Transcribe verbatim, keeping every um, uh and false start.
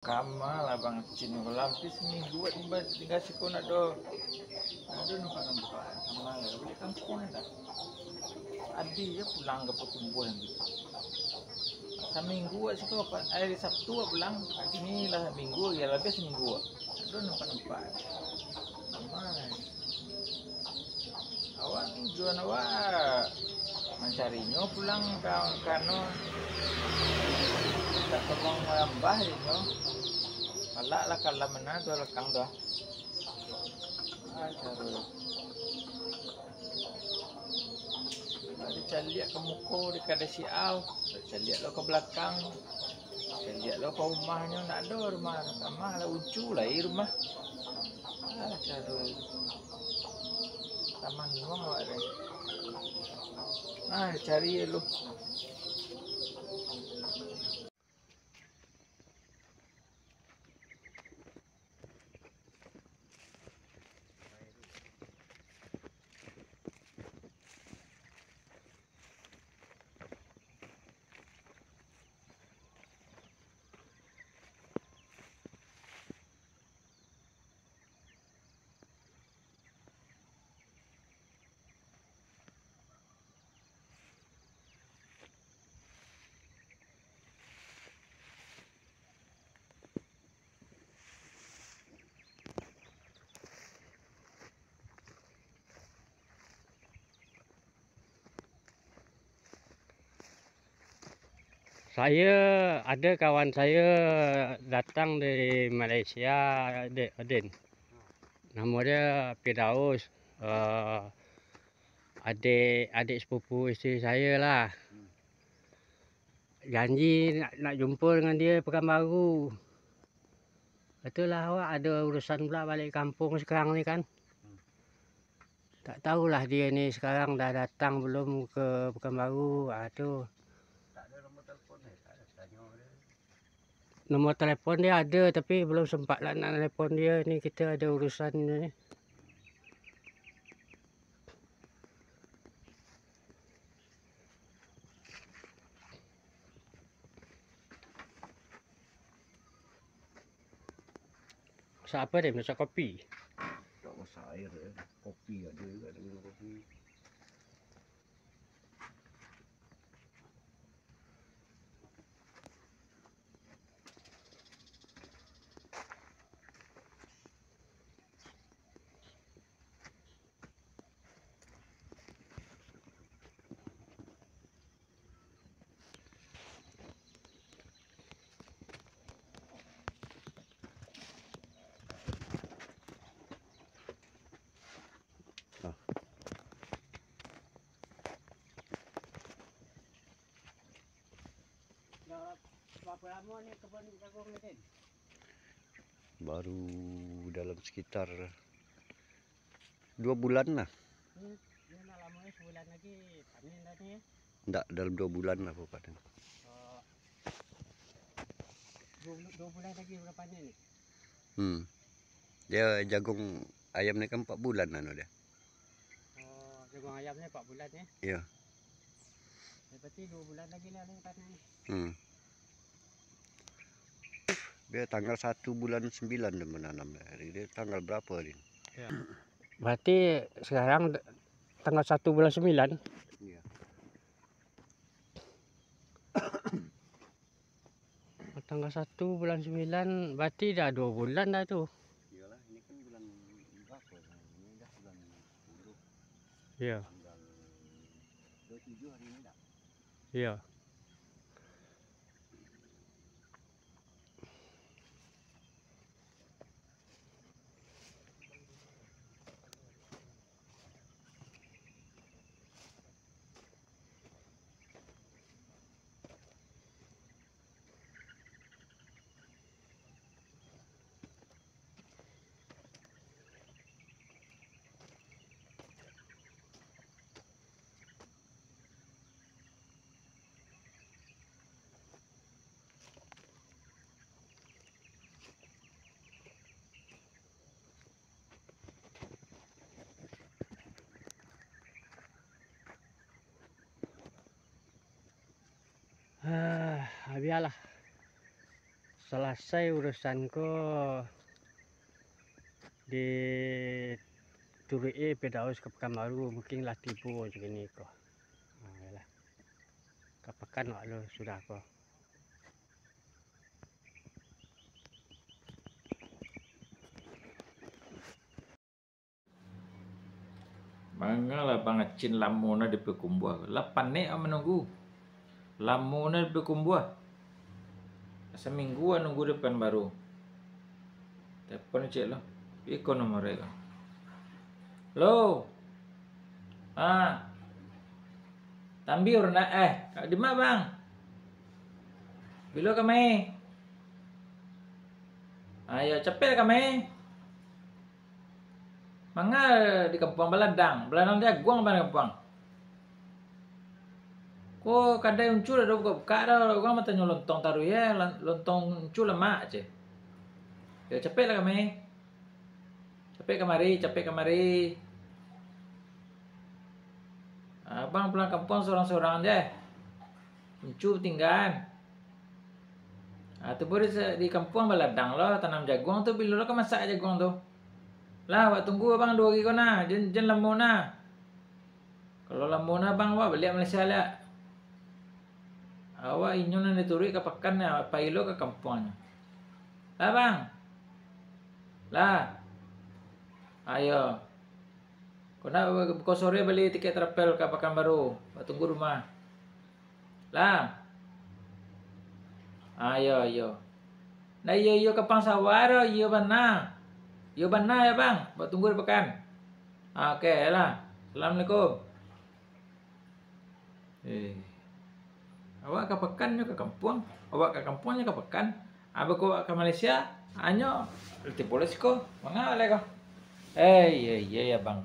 Kama lah Bang Cin, kalau hampir saminggu awak tingga, tingga siko ndak ado, ndak ado nampak-nampak. Kama lah, baliak kampuang dah. Adi je pulang ka Patumbuahan gitu. Saminggu awak siko, pa-, hari Sabtu awak pulang, kini lah saminggu, ya labiah saminggu awak. Ndak ado nampak-nampak. Kama lah. Awak tujuan awak mancarinyo pulang ka, ka anu, mintak tolong marambah inyo. Palak lah kalam mano tu lakang tu. Ah, caro. Dicaliak ka muko, dikada siau, dicaliak lo ka balakang. Caliak lo ka rumahnyo, ndak ado rumah, kamah lah, uncu lai rumah. Ah, caro. Taman nuang awak deh. Ah, cari lu. Sayo, ado kawan sayo datang dari Malaysia, Dek Odin. Namo dia Firdaus. Eh, adek, adek sepupu isteri sayo lah. Janji nak, nak jumpo dengan dia Pekanbaru. Itulah awak ado urusan pula balik kampung sekarang ni kan. Tak tahulah dia ni sekarang dah datang belum ke Pekanbaru. Ah, tu. Tak ada nombor telepon dia, tak ada tanyo dia. Nomor telepon dia ada, tapi belum sempat lah nak telepon dia. Ni kita ada urusan ni. Masak apa deh? Masak kopi? Tak masak air ya. Kopi ada juga, ada minum kopi. Ah. Dah berapa lama ni kebun jagung ni, Din? Baru dalam sekitar dua bulan lah. Hmm, ini nak lama ni, sebulan lagi panen dah ni ya? Ndak, dalam dua bulan lah baru panen. Oh. Dua, dua bulan lagi baru panen ni? Hmm. Dia jagung ayam ni kan empat bulan anu dia. Oh, jagung ayam ni empat bulan ni? Iya. Ya, berarti dua bulan lagi lah ni panen ni. Hmm. Dia tanggal satu bulan sembilan dia menanam. Hari dia tanggal berapa hari ni? Ya. Berarti sekarang tanggal satu bulan sembilan? Iya. Tanggal satu bulan sembilan, berarti dah dua bulan dah tu. Iyalah, ini kan bulan berapa? Ini dah bulan sepuluh. Iya. Tanggal dua puluh tujuh hari ini dah. Iya. Ah, bialah. Salasai urusan ko, dituruik-i Firdaus ka Pakanbaru, mungkin lah tibo jo kini ko. Ha, yolah. Ka pakan awak lo sudah ko. Mangalah Bang Acin lamo na di Pakumbuah. Lah panek awak manunggu. Lamo na di Pakumbuah. Saminggu awak nunggu di Pakanbaru. Telepon ciek lo. Iko nomor e ko. Lo. Ha. Tambir nak, eh. Di ma, Bang? Bilo ka mai? Ayo, capek ka mai. Manga di kampuang baladang, baladang jaguang bana kampuang. Ko kadai Uncu dak ado buka-buka doh, urang batanyo lontong taruih, yo, lan-, lontong Uncu lamak, ceh. Yo, capeklah ka mai. Capek kamari, capek kamari. Abang pulang kampuang sorang-sorang je. Uncu tinggaan. Ah, tu baru sa-, di kampuang baladang lo, tanam jaguang tu, bilo lo ka masak jaguang tu? Lah, awak tunggu abang duo hari ko nah, jan, jan lamo nah. Kalau lamo nah, abang, awak baliak Malaysia liak. Awak inyo nan dituruik ka pakan, pai lo ka kampuangnyo. Lah, bang. Lah. Ayo. Kok nak buko sore bali tiket travel ka Pakanbaru, awak tunggu rumah. Lah. Ayo, iyo. Nah, iyo, iyo, kapang sawah tu, iyo bana. Iyo bana yo, bang. Awak tunggu di pakan. Ah, oke, lah. Assalamualaikum. Eh. Awak ka pakan nyo ka kampuang, awak ka kampuang nyo ka pakan. Abih ko awak ka Malaysia, anyo tibo lo siko. Manga lai ko? Eh, iyo, iyo, yo, bang.